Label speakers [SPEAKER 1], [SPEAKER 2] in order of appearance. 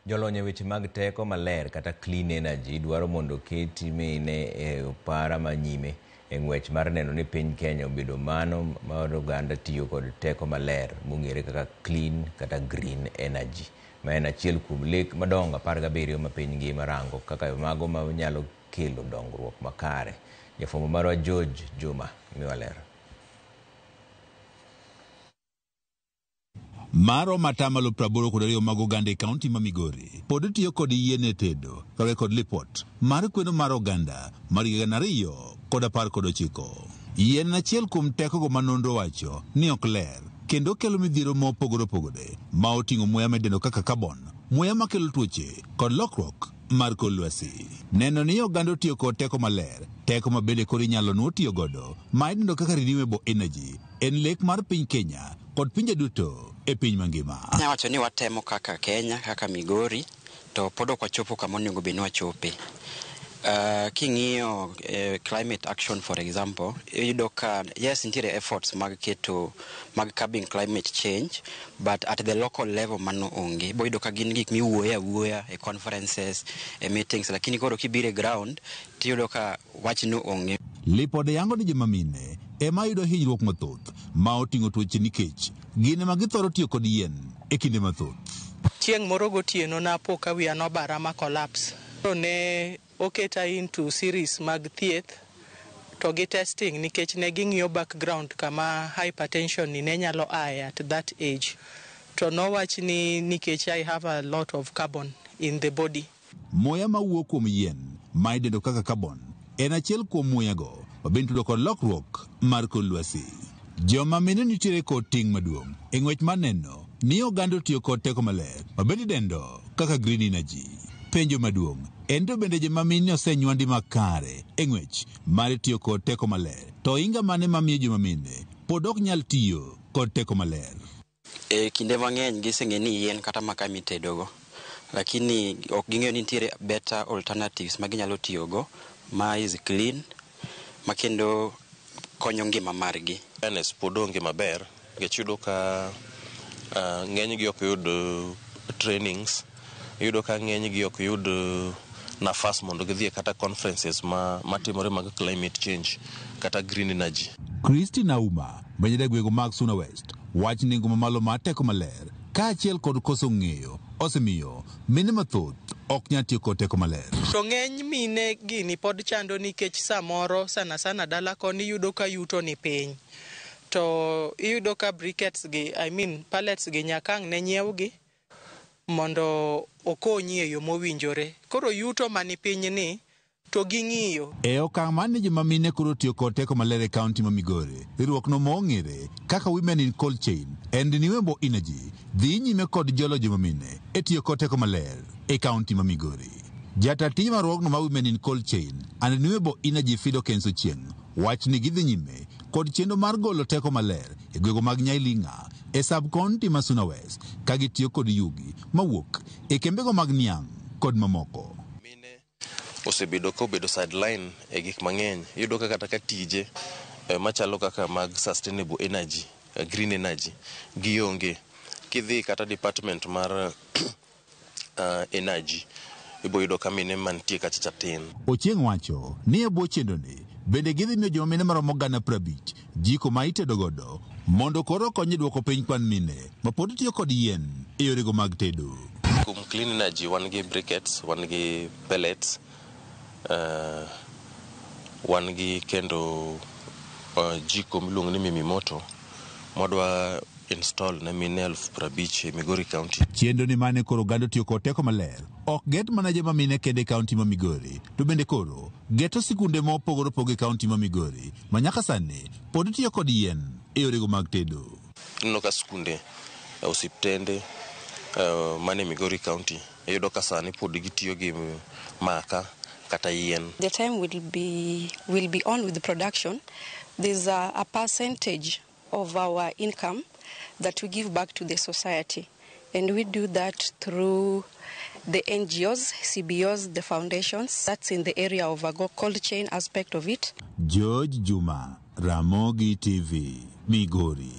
[SPEAKER 1] Jolony e weche mag teko maler kata clean energy dwaro mondo oketi mine e opara ma nyime e ng'wech mar neno ni piny Kenya obedo mano mar oganda tiyo kod teko maler mong'ere kaka clean kata green energy, ma en achiel kuom lek madongo 17 ma piny ngima rango kaka mago ma nyalo kelo dongruok makare. Jafwambo marwa George Juma miwa ler.
[SPEAKER 2] Maromo atamalo 82 mag oganda e kaunti ma Migori pod tiyo kod yien e tedo kaluwore kod lipot mar kweno mar oganda mar higa 2019. Yien en achiel kuom tekogo ma nonro wacho ni ok ler kendo kelo midhiero mopogore opogore ma oting'o muya midendo kaka carbon, muya makelo tuoche kod lokruok mar kor lwasi. Neno ni oganda otiyo kod teko maler, teko ma bende koro inyalo nuo tiyo godo ma idendo kaka renewable energy en lek mar piny Kenya kod pinje duto e piny mangima.
[SPEAKER 3] Anyalo wacho ni watemo kaka Kenya, kaka Migori, to pod ok wachopo kama onego bed ni wachope. King'iyo climate action, for example, iyudo ka yes, nitiere efforts mag keto mag curbing climate change, but at the local level mano onge. Ibo yudo ka gin gik miwuoye awuoya e conferences, e meetings, lakini koro kibiro e ground tiyudo ka wachno onge.
[SPEAKER 2] Lipode yango ni joma mine ema yudo hinyruok mathoth ma oting'o tuoche nikech gin ema githoro tiyo kod yien e kinde mathoth.
[SPEAKER 4] Chieng' moro gotieno napo ka wiya nobara ma collapse. To ne oketa into series mag thieth to gi testing nikech ne ging'iyo background kama hypertension ni ne nyalo aye at that age. To nowach ni nikech I have a lot of carbon in the body.
[SPEAKER 2] Muya mawuok kuom yien ma idendo kaka carbon en achiel kuom muyago ma bende tudo kod lokruok mar kor lwasi. Joma mine nitiere kod ting' maduong' e ng'wech mar neno ni oganda otiyo kod teko maler ma bende idendo kaka green energy. Penjo maduong' en to bende joma mine osenywandi makare e ng'wech mar tiyo kod teko maler, to ohinga mane mamiyo joma mine pod ok nyal tiyo kod teko maler?
[SPEAKER 3] E kinde mang'eny giseng'e ni yien kata makaa mitedogo, lakini ok ging'eyo ni nitiere better alternatives ma ginyalo tiyogo ma is clean ma kendo konyo ngima margi.
[SPEAKER 5] Awareness pod onge maber nikech iyudo ka ng'eny gi ok yud trainings, iyudo ka ng'eny gi ok yud nafas mondo gidhi e kata conferences ma matimore mag climate change kata green energy.
[SPEAKER 2] Christine Auma ma jadak gwenge mag Suna West wach nengo mamalo mar teko maler kaachiel kod koso ng'eyo osemiyo mine mathoth ok nyal tiyo kod teko maler.
[SPEAKER 4] To ng'eny mine gini pod chando nikech samoro sana sana dala koni iyudo ka yuto ni piny. To iyudo ka briquettes gi, I mean pellets gi nyaka ang' ne nyiewgi mondo okonyi e yo mowinjore. Koro yuto mani piny ni to ging'iyo.
[SPEAKER 2] E okang' mar ni joma mine koro tiyo kod teko maler e kaunti ma Migori, riwruok no mong'ere kaka Women in Cold Chain and Renewable Energy dhi nyime kod jolo joma mine e tiyo kod teko maler e kaunti ma Migori. Jata tij mar riwruogno mar Women in Cold Chain and Renewable Energy Fido Kenso Chieng' wach ni gidhi nyime kod chenro mar golo teko maler e gwenge mag Nyailinga e sub county ma Suna West ka gitiyo kod yugi mawuok e kembego mag niang' kod mamoko.
[SPEAKER 5] Mine osebedo ka obedo sideline e gik mang'eny. Iyudo ka kata ka tije machalo kaka mag sustainable energy, green energy gionge. Kidhi kata department mar energy ibo yudo ka mine mantie kacha cha tin.
[SPEAKER 2] Ochieng' wacho ni e bwo chenroni bende gidhi miyo joma mine maromo 50,000 jiko ma itedo godo mondo koro okony e duoko piny kwan mine ma pod tiyo kod yien e yorego mag tedo.
[SPEAKER 5] Kuom clean energy wan gi briquettes, wan gi pellets, wan gi kendo jiko miluongo ni Mimi Moto mwadwa install ne mine 50,000 e Migori County.
[SPEAKER 2] Chenro ni mane koro oganda otiyo kod teko maler ok get mana joma mine kende e kaunti ma Migori to bende koro geto sikunde mopogore opogore e kaunti ma Migori ma nyaka sani pod tiyo kod yien e yorego mag tedo.
[SPEAKER 5] Ineno ka skunde, osiptende mane Migori County iyudo ka sani pod gitiyo gi maka kata yien.
[SPEAKER 6] The time will be on with the production. There's a percentage of our income that we give back to the society. And we do that through the NGOs, CBOs, the foundations. That's in the area of a cold chain aspect of it.
[SPEAKER 2] George Juma, Ramogi TV, Migori.